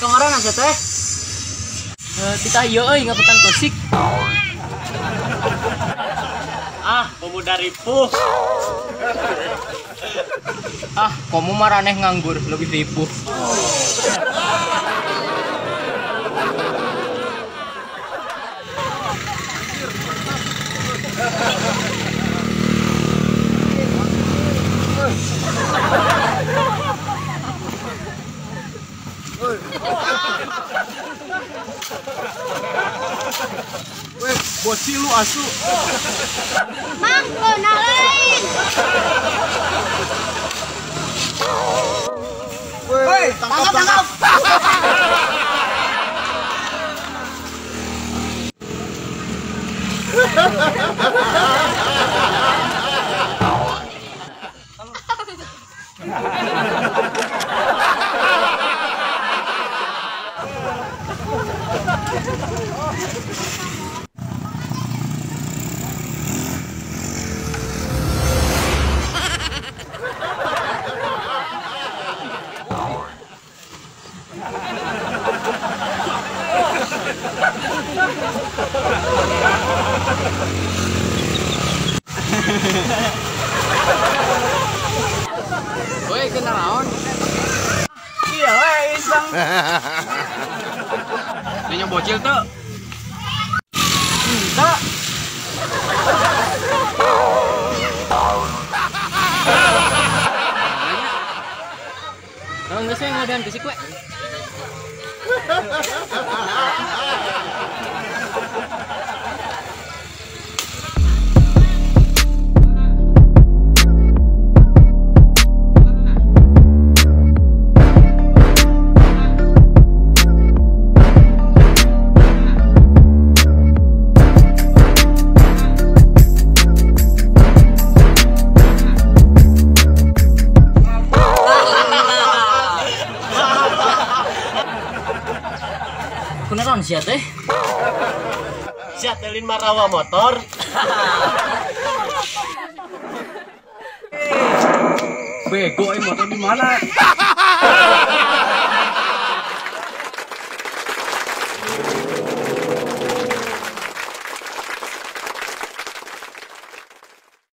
Kemarin aja teh kita iya euy ngapetan kosik. Ah, pemuda ripuh. Ah, komo maraneh nganggur lebih ripuh. Weh, bocil lu asu. Mang, beunah lain. Weh, tangkap, tangkap. Woi, kena naon? Iya, we iseng. Nya bocil tuh. Enggak. Kalau enggak saya ngodean fisik we. Kunaon sia teh? Sia teh lin marawa motor. Bego motor di mana?